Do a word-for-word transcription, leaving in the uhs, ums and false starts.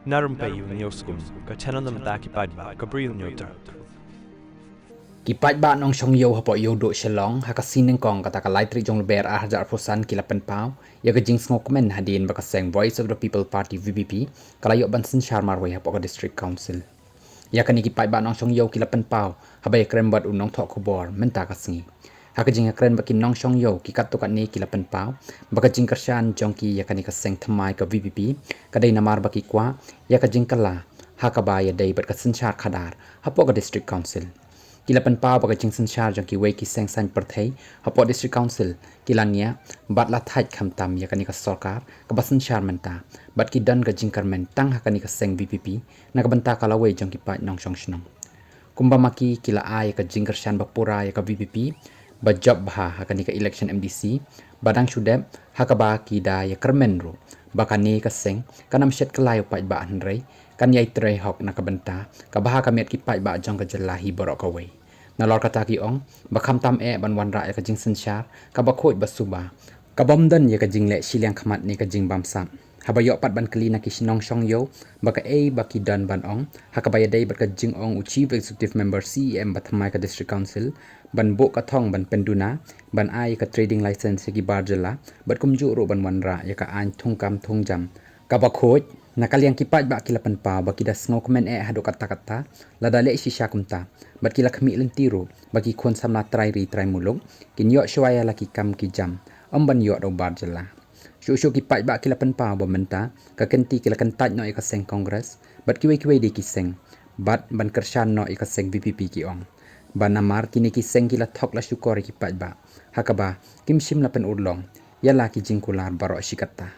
Na Rympei Ïewskum, ka channel na bynta ki paidbah ka Bri Ïewtyrwa. Ki paidbah Nongshong Ïew hapoh Ïewduh Shillong ha ka sngi Nyngkong kata ka lai tarik jong Lber ar hajar arphew san ki la pynpaw ïa ka jingsngewkmen hadien ba ka seng Voice of the People Party, V P P, ka la ïoh ban synshar marwei hapoh ka District Council. Ïa kane ki paidbah Nongshong Ïew ki la pynpaw haba ïakren bad u nongthoh khubor mynta ka sngi. Ha ka jingïakren bad ki Nongshong Ïew, ki katto katne ki la pynpaw ba ka jingkyrshan jong ki ïa kane ka seng thymmai ka V P P ka dei namar ba ki kwah ïa ka jingkylla ha kaba ïadei bad ka synshar khadar hapoh ka District Council. Ki la pynpaw ba ka jingsynshar jong kiwei ki seng saiñ pyrthei hapoh District Council ki la ngiah bad la thait khamtam ïa kane ka sorkar kaba synshar mynta, bad ki don ka jingkyrmen tang ha kane ka seng V P P na ka bynta ka lawei jong ki paid nongshong shnong. Kumba ma ki, ki la ai ïa ka jingkyrshan ba pura ïa ka V P P ba jop bha ha kane ka election M D C, ba dang shu dep ha kaba ki da ïakyrmen ruh ba kane ka seng kan ym shet kylla ïa u paidbah, hynrei kan ïai trei hok na ka bynta ka bha ka miat ki paidbah jong ka jylla hi baroh kawei. Nalor kata ki ong ba khamtam eh ban wanrah ïa ka jingsynshar kaba khuid ba suba ka bym don ïa ka jingleh shiliang khmat ne ka jingbamsap. Haba ïoh pat ban kylli na ki Nongshong Ïew ba kaei ba ki don ban ong ha kaba ïadei bad ka jingong u Chief Executive Member, C E M ba thymmai ka District Council ban buh ka thong ban pynduna ban ai ïa ka trading license ïa ki bar jylla bad kumjuh ruh ban wanrah ïa ka aiñ thungkam thungjam kaba khuid, na ka liang ki paidbah ki la pynpaw ba ki da sngewkmen eh haduh katta katta lada leh shisha kumta, bad ki la khmih lynti ruh ba ki khun samla trai ri trai muluk kin ïoh shuwa ïa la ki kam ki jam, ym ban ïoh da u bar jylla. Shuh shuh ki paidbah ki la pynpaw ba mynta ka kynti ki la kyntait noh ïa ka seng Congress bad kiwei kiwei de ki seng, bad ban kyrshan noh ïa ka seng V P P, ki ong ba namar kine ki seng ki la thok la shukor ïa ki paidbah ha kaba kim shym la pynurlong ïa la ki jingkular baroh shi katta.